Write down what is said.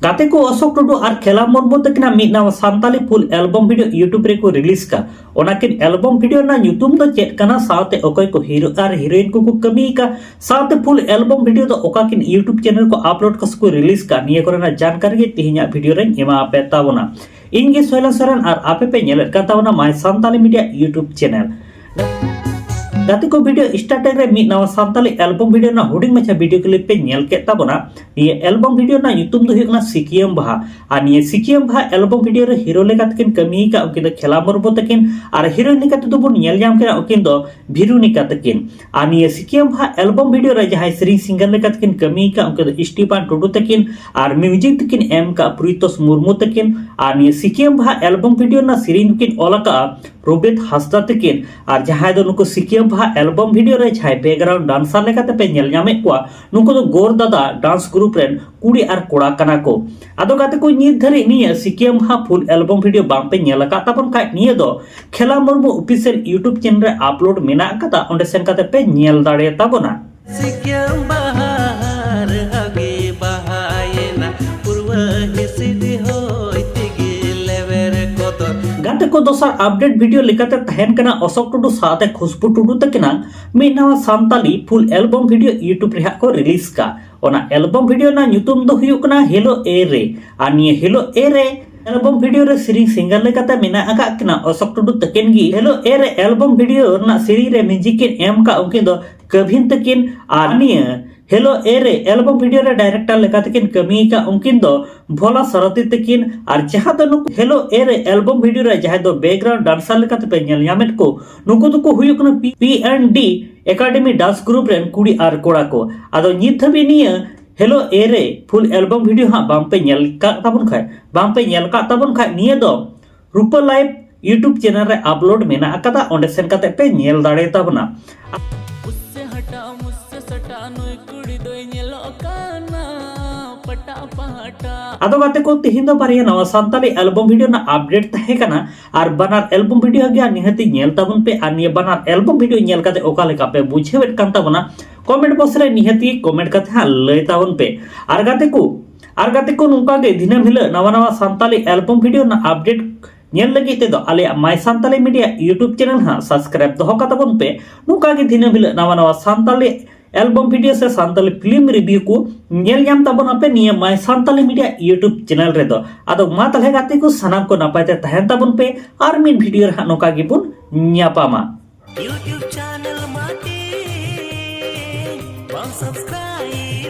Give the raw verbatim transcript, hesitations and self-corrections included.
ᱜᱟᱛᱮ ᱠᱚ, ᱚᱥᱳᱠ ᱴᱩᱰᱩ ᱟᱨ ᱠᱷᱮᱞᱟ ᱢᱩᱨᱢᱩ ᱛᱟᱹᱠᱤᱱᱟᱜ ᱢᱤᱫ ᱱᱟᱣᱟ ᱥᱟᱱᱛᱟᱞᱤ ᱯᱷᱩᱞ ᱮᱞᱵᱚᱢ ᱵᱷᱤᱰᱤᱭᱳ YouTube ᱨᱮᱠᱚ ᱨᱤᱞᱤᱡᱽ ᱠᱟ᱾ ᱚᱱᱟᱠᱤᱱ ᱮᱞᱵᱚᱢ ᱵᱷᱤᱰᱤᱭᱳ ᱨᱮᱱᱟᱜ ᱧᱩᱛᱩᱢ ᱫᱚ ᱪᱮᱫ ᱠᱟᱱᱟ, ᱥᱟᱶᱛᱮ ᱚᱠᱚᱭ ᱠᱚ ᱦᱤᱨᱳ ᱟᱨ ᱦᱤᱨᱳᱭᱤᱱ ᱠᱚᱠᱚ ᱠᱟᱹᱢᱤ ᱠᱟ, ᱥᱟᱶᱛᱮ ᱯᱷᱩᱞ ᱮᱞᱵᱚᱢ ᱵᱷᱤᱰᱤᱭᱳ ᱫᱚ ᱚᱠᱟ ᱠᱤᱱ YouTube ᱪᱮᱱᱮᱞ ᱠᱚ ᱟᱯᱞᱳᱰ ᱠᱟ ᱥᱮ ᱠᱚ ᱨᱤᱞᱤᱡᱽ ᱠᱟ, ᱱᱤᱭᱟᱹ ᱠᱚᱨᱮᱱᱟᱜ ᱡᱟᱱᱠᱟᱨᱤ ᱜᱮ ᱛᱮᱦᱮᱧᱟᱜ ᱵᱷᱤᱰᱤᱭᱳ ᱨᱮᱧ ᱮᱢᱟ ᱟᱯᱮ ᱛᱟᱵᱚᱱᱟ᱾ ᱤᱧ ᱜᱮ ᱥᱚᱭᱞᱟ ᱥᱚᱨᱮᱱ ᱟᱨ ᱟᱯᱮ ᱯᱮ ᱧᱮᱞᱮᱫ ᱠᱟᱱ ᱛᱟᱵᱚᱱᱟ My Santali Media YouTube channel᱾ ᱜᱟᱛᱮ ᱠᱚ, ᱵᱷᱤᱰᱤᱭᱳ ᱥᱴᱟᱨᱴᱤᱝ ᱨᱮ ᱢᱤᱫ ᱱᱟᱣᱟ ᱥᱟᱱᱛᱟᱞᱤ ᱮᱞᱵᱚᱢ ᱵᱷᱤᱰᱤᱭᱳ ᱨᱮᱱᱟᱜ ᱦᱩᱰᱤᱧ ᱢᱟᱪᱷᱟ ᱵᱷᱤᱰᱤᱭᱳ ᱠᱞᱤᱯ ᱯᱮ ᱧᱮᱞ ᱠᱮᱫ ᱛᱟᱵᱚᱱᱟ᱾ ᱱᱤᱭᱟᱹ ᱮᱞᱵᱚᱢ ᱵᱷᱤᱰᱤᱭᱳ ᱨᱮᱱᱟᱜ ᱧᱩᱛᱩᱢ ᱫᱚ ᱦᱩᱭᱩᱜ ᱠᱟᱱᱟ ᱥᱤᱠᱤᱭᱟᱹᱢ ᱵᱟᱦᱟ᱾ ᱟᱨ ᱱᱤᱭᱟᱹ ᱥᱤᱠᱤᱭᱟᱹᱢ ᱵᱟᱦᱟ ᱮᱞᱵᱚᱢ ᱵᱷᱤᱰᱤᱭᱳ ᱨᱮ ᱦᱤᱨᱳ ᱞᱮᱠᱟ ᱛᱮᱠᱤᱱ ᱠᱟᱹᱢᱤ ᱟᱠᱟᱫ ᱩᱱᱠᱤᱱ ᱫᱚ ᱠᱷᱮᱞᱟ ᱢᱩᱨᱢᱩ ᱛᱟᱹᱠᱤᱱ, ᱟᱨ ᱦᱤᱨᱳᱭᱤᱱ ᱞᱮᱠᱟ ᱛᱮᱫᱚ ᱵᱚᱱ ᱧᱮᱞ ᱧᱟᱢ ᱠᱤᱱᱟ ᱩᱱᱠᱤᱱ ᱫᱚ ᱵᱷᱤᱨᱩᱱᱤᱠᱟ ᱛᱟᱹᱠᱤᱱ᱾ ᱟᱨ ᱱᱤᱭᱟᱹ ᱥᱤᱠᱤᱭᱟᱹᱢ ᱵᱟᱦᱟ ᱮᱞᱵᱚᱢ ᱵᱷᱤᱰᱤᱭᱳ ᱨᱮ ᱡᱟᱦᱟᱸᱭ ᱥᱮᱨᱮᱧ ᱥᱤᱝᱜᱟᱨ ᱞᱮᱠᱟ ᱛᱮᱠᱤᱱ ᱠᱟᱹᱢᱤ ᱟᱠᱟᱫ ᱩᱱᱠᱤᱱ ᱫᱚ ᱥᱴᱤᱯᱷᱟᱱ ᱴᱩᱰᱩ ᱛᱟᱹᱠᱤᱱ, ᱟᱨ ᱢᱤᱣᱡᱤᱠ ᱛᱟᱹᱠᱤᱱ ᱮᱢ ᱟᱠᱟᱫ ᱯᱨᱤᱛᱳᱥ ᱢᱩᱨᱢᱩ ᱛᱟᱹᱠᱤᱱ᱾ ᱟᱨ ᱱᱤᱭᱟᱹ ᱥᱤᱠᱤᱭᱟᱹᱢ ᱵᱟᱦᱟ ᱮᱞᱵᱚᱢ ᱵᱷᱤᱰᱤᱭᱳ ᱨᱮᱱᱟᱜ ᱥᱮᱨᱮᱧ ᱫᱚᱠᱤᱱ ᱚᱞ ᱟᱠᱟᱫᱼᱟ ᱯᱨᱚᱵᱤᱛ ᱦᱟᱸᱥᱫᱟ ᱛᱟᱹᱠᱤᱱ᱾ ᱟᱨ ᱡᱟᱦᱟᱸᱭ ᱫᱚ ᱱᱩᱠᱩ ᱥᱤᱠᱤᱭᱟᱹᱢ ᱵᱟᱦᱟ ᱮᱞᱵᱚᱢ ᱵᱷᱤᱰᱤᱭᱳ ᱨᱮ ᱡᱟᱦᱟᱸᱭ ᱵᱮᱠᱜᱨᱟᱣᱩᱱᱰ ᱰᱟᱱᱥᱟᱨ ᱞᱮᱠᱟ ᱛᱮᱯᱮ ᱧᱮᱞ ᱧᱟᱢᱮᱫ ᱠᱚᱣᱟ, ᱱᱩᱠᱩ ᱫᱚ ᱜᱳᱨ ᱫᱟᱫᱟ ᱰᱟᱱᱥ ᱜᱨᱩᱯ ᱨᱮᱱ ᱠᱩᱲᱤ ᱟᱨ ᱠᱚᱲᱟ ᱠᱟᱱᱟ ᱠᱚ᱾ ᱟᱫᱚ ᱜᱟᱛᱮ ᱠᱚ, ᱱᱤᱛ ᱫᱷᱟᱹᱨᱤᱡ ᱱᱤᱭᱟᱹ ᱥᱤᱠᱤᱭᱟᱹᱢ ᱵᱟᱦᱟ ᱯᱷᱩᱞ ᱮᱞᱵᱚᱢ ᱵᱷᱤᱰᱤᱭᱳ ᱵᱟᱝ ᱯᱮ ᱧᱮᱞ ᱟᱠᱟᱫ ᱛᱟᱵᱚᱱ ᱠᱷᱟᱡ, ᱱᱤᱭᱟᱹ ᱫᱚ ᱠᱷᱮᱞᱟ ᱢᱩᱨᱢᱩ ᱚᱯᱷᱤᱥᱤᱭᱟᱞ YouTube ᱪᱮᱱᱮᱞ ᱨᱮ ᱟᱯᱞᱳᱰ ᱢᱮᱱᱟᱜ ᱟᱠᱟᱫᱟ, ᱚᱸᱰᱮ ᱥᱮᱱ ᱠᱟᱛᱮ ᱯᱮ ᱧᱮᱞ ᱫᱟᱲᱮᱭᱟᱛᱟ ᱵᱚᱱᱟ᱾ ᱥᱤᱠᱤᱭᱟᱹᱢ ᱵᱟᱦᱟ ᱨᱮᱦᱟᱜᱮ ᱵᱟᱦᱟᱭᱮᱱᱟ, ᱯᱩᱨᱣᱟᱹ ᱦᱤᱸᱥᱤᱫ ᱦᱚᱭ ᱛᱮᱜᱮ ᱞᱮᱣᱮᱨ ᱠᱚᱫᱚᱨ᱾ ᱜᱟᱛᱮ ᱠᱚ, ᱫᱚᱥᱟᱨ ᱟᱯᱰᱮᱴ ᱵᱷᱤᱰᱤᱭᱳ ᱞᱮᱠᱟᱛᱮ ᱛᱟᱦᱮᱱ ᱠᱟᱱᱟ ᱚᱥᱳᱠ ᱴᱩᱰᱩ ᱥᱟᱶᱛᱮ ᱠᱷᱩᱥᱵᱩ ᱴᱩᱰᱩ ᱛᱟᱹᱠᱤᱱᱟᱜ ᱢᱤᱫ ᱱᱟᱣᱟ ᱥᱟᱱᱛᱟᱞᱤ ᱯᱷᱩᱞ ᱮᱞᱵᱚᱢ ᱵᱷᱤᱰᱤᱭᱳ YouTube ᱨᱮ ᱦᱟᱸᱜ ᱠᱚ ᱨᱤᱞᱤᱡᱽ ᱠᱟ᱾ ᱚᱱᱟ ᱮᱞᱵᱚᱢ ᱵᱷᱤᱰᱤᱭᱳ ᱨᱮᱱᱟᱜ ᱧᱩᱛᱩᱢ ᱫᱚ ᱦᱩᱭᱩᱜ ᱠᱟᱱᱟ ᱦᱮᱞᱳ ᱮ ᱨᱮ᱾ ᱟᱨ ᱱᱤᱭᱟᱹ ᱦᱮᱞᱳ ᱮ ᱨᱮ ᱮᱞᱵᱚᱢ ᱵᱷᱤᱰᱤᱭᱳ ᱨᱮ ᱥᱮᱨᱮᱧ ᱥᱤᱝᱜᱟᱨ ᱞᱮᱠᱟᱛᱮ ᱢᱮᱱᱟᱜ ᱟᱠᱟᱫ ᱠᱤᱱᱟ ᱚᱥᱳᱠ ᱴᱩᱰᱩ ᱛᱟᱹᱠᱤᱱ ᱜᱮ᱾ ᱦᱮᱞᱳ ᱮ ᱨᱮ ᱮᱞᱵᱚᱢ ᱵᱷᱤᱰᱤᱭᱳ ᱨᱮᱱᱟᱜ ᱥᱮᱨᱮᱧ ᱨᱮ ᱢᱤᱣᱡᱤᱠ ᱠᱤᱱ ᱮᱢ ᱟᱠᱟᱫ ᱩᱱᱠᱤᱱ ᱫᱚ ᱠᱟᱹᱵᱷᱤᱱ ᱛᱟᱹᱠᱤᱱ᱾ ᱟᱨ ᱱᱤᱭᱟᱹ ᱦᱮᱞᱳ ᱮ ᱨᱮ ᱮᱞᱵᱚᱢ ᱵᱷᱤᱰᱤᱭᱳ ᱨᱮ ᱰᱟᱭᱨᱮᱠᱴᱚᱨ ᱞᱮᱠᱟ ᱛᱮᱠᱤᱱ ᱠᱟᱹᱢᱤ ᱟᱠᱟᱫ ᱩᱱᱠᱤᱱ ᱫᱚ ᱵᱷᱳᱞᱟ ᱥᱟᱨᱚᱛᱷᱤ ᱛᱟᱹᱠᱤᱱ᱾ ᱟᱨ ᱡᱟᱦᱟᱸ ᱫᱚ ᱱᱩᱠᱩ ᱦᱮᱞᱳ ᱮ ᱨᱮ ᱮᱞᱵᱚᱢ ᱵᱷᱤᱰᱤᱭᱳ ᱨᱮ ᱡᱟᱦᱟᱸᱭ ᱫᱚ ᱵᱮᱠᱜᱨᱟᱣᱩᱱᱰ ᱰᱟᱱᱥᱟᱨ ᱞᱮᱠᱟ ᱛᱮᱯᱮ ᱧᱮᱞ ᱧᱟᱢᱮᱫ ᱠᱚ, ᱱᱩᱠᱩ ᱫᱚᱠᱚ ᱦᱩᱭᱩᱜ ᱠᱟᱱᱟ ᱯᱤ ᱮᱱ ᱰᱤ ᱮᱠᱟᱰᱮᱢᱤ ᱰᱟᱱᱥ ᱜᱨᱩᱯ ᱨᱮᱱ ᱠᱩᱲᱤ ᱟᱨ ᱠᱚᱲᱟ ᱠᱚ᱾ ᱟᱫᱚ ᱱᱤᱛ ᱫᱷᱟᱹᱵᱤᱡ ᱱᱤᱭᱟᱹ ᱦᱮᱞᱳ ᱮ ᱨᱮ ᱯᱷᱩᱞ ᱮᱞᱵᱚᱢ ᱵᱷᱤᱰᱤᱭᱳ ᱦᱟᱸᱜ ᱵᱟᱝ ᱯᱮ ᱧᱮᱞ ᱠᱟᱜ ᱛᱟᱵᱚᱱ ᱠᱷᱟᱡ, ᱵᱟᱝ ᱯᱮ ᱧᱮᱞ ᱠᱟᱜ ᱛᱟᱵᱚᱱ ᱠᱷᱟᱡ, ᱱᱤᱭᱟᱹ ᱫᱚ ᱨᱩᱯᱟᱹ ᱞᱟᱭᱤᱵᱷ YouTube ᱪᱮᱱᱮᱞ ᱨᱮ ᱟᱯᱞᱳᱰ ᱢᱮᱱᱟᱜ ᱟᱠᱟᱫᱟ, ᱚᱸᱰᱮ ᱥᱮᱱ ᱠᱟᱛᱮ ᱯᱮ ᱧᱮᱞ ᱫᱟᱲᱮ ᱛᱟᱵᱚᱱᱟ᱾ ᱩᱥᱥᱮ ᱦᱟᱴᱟᱣ, ᱢᱩᱥᱥᱮ ᱥᱟᱴᱟᱣ, ᱱᱩᱭ ᱠᱩᱲᱤ ᱫᱚᱭ ᱧᱮᱞᱚᱜ ᱠᱟᱱᱟ ᱟᱫᱚ ᱜᱟᱛᱮ ᱠᱚ, ᱛᱮᱦᱮᱧ ᱫᱚ ᱵᱟᱨᱭᱟ ᱱᱟᱣᱟ ᱥᱟᱱᱛᱟᱲᱤ ᱮᱞᱵᱚᱢ ᱵᱷᱤᱰᱤᱭᱳ ᱨᱮᱱᱟᱜ ᱟᱯᱰᱮᱴ ᱛᱟᱦᱮᱸ ᱠᱟᱱᱟ᱾ ᱟᱨ ᱵᱟᱱᱟᱨ ᱮᱞᱵᱚᱢ ᱵᱷᱤᱰᱤᱭᱳ ᱜᱮ ᱱᱤᱦᱟᱹᱛᱤ ᱧᱮᱞ ᱛᱟᱵᱚᱱ ᱯᱮ᱾ ᱟᱨ ᱱᱤᱭᱟᱹ ᱵᱟᱱᱟᱨ ᱮᱞᱵᱚᱢ ᱵᱷᱤᱰᱤᱭᱳ ᱧᱮᱞ ᱠᱟᱛᱮ ᱚᱠᱟ ᱞᱮᱠᱟ ᱯᱮ ᱵᱩᱡᱷᱟᱹᱣᱮᱫ ᱠᱟᱱ ᱛᱟᱵᱚᱱᱟ, ᱠᱚᱢᱮᱱᱴ ᱵᱚᱠᱥ ᱨᱮ ᱱᱤᱦᱟᱹᱛᱤ ᱠᱚᱢᱮᱱᱴ ᱠᱟᱛᱮ ᱦᱟᱸᱜ ᱞᱟᱹᱭ ᱛᱟᱵᱚᱱ ᱯᱮ᱾ ᱟᱨ ᱜᱟᱛᱮ ᱠᱚ, ᱟᱨ ᱜᱟᱛᱮ ᱠᱚ, ᱱᱚᱝᱠᱟ ᱜᱮ ᱫᱤᱱᱟᱹᱢ ᱦᱤᱞᱳᱜ ᱱᱟᱣᱟ ᱱᱟᱣᱟ ᱥᱟᱱᱛᱟᱲᱤ ᱮᱞᱵᱚᱢ ᱵᱷᱤᱰᱤᱭᱳ ᱨᱮᱱᱟᱜ ᱟᱯᱰᱮᱴ ᱧᱮᱞ ᱞᱟᱹᱜᱤᱫ ᱛᱮᱫᱚ ᱟᱞᱮᱭᱟᱜ My Santali Media YouTube channel ᱦᱟᱸᱜ subscribe ᱫᱚᱦᱚ ᱠᱟᱛᱟ ᱵᱚᱱ ᱯᱮ᱾ ᱱᱚᱝᱠᱟ ᱜᱮ ᱫᱤᱱᱟᱹᱢ ᱦᱤᱞᱳᱜ ᱱᱟᱣᱟ ᱱᱟᱣᱟ ᱥᱟᱱᱛᱟᱲᱤ ᱮᱞᱵᱚᱢ ᱵᱷᱤᱰᱤᱭᱳ ᱥᱮ ᱥᱟᱱᱛᱟᱲᱤ ᱯᱷᱤᱞᱢ ᱨᱤᱵᱷᱤᱭᱩ ᱠᱚ ᱧᱮᱞ ᱧᱟᱢ ᱛᱟᱵᱚᱱ ᱟᱯᱮ ᱱᱤᱭᱟᱹ My Santali Media YouTube channel ᱨᱮᱫᱚ᱾ ᱟᱫᱚ ᱢᱟ ᱛᱟᱦᱞᱮ ᱜᱟᱛᱮ ᱠᱚ, ᱥᱟᱱᱟᱢ ᱠᱚ ᱱᱟᱯᱟᱭ ᱛᱮ ᱛᱟᱦᱮᱱ ᱛᱟᱵᱚᱱ ᱯᱮ, ᱟᱨ ᱢᱤᱫ ᱵᱷᱤᱰᱤᱭᱳ ᱨᱮ ᱦᱟᱸᱜ ᱱᱚᱝᱠᱟ ᱜᱮᱵᱚᱱ ᱧᱟᱯᱟᱢᱟ᱾ YouTube channel ᱢᱟᱴᱤ ᱵᱟᱢ subscribe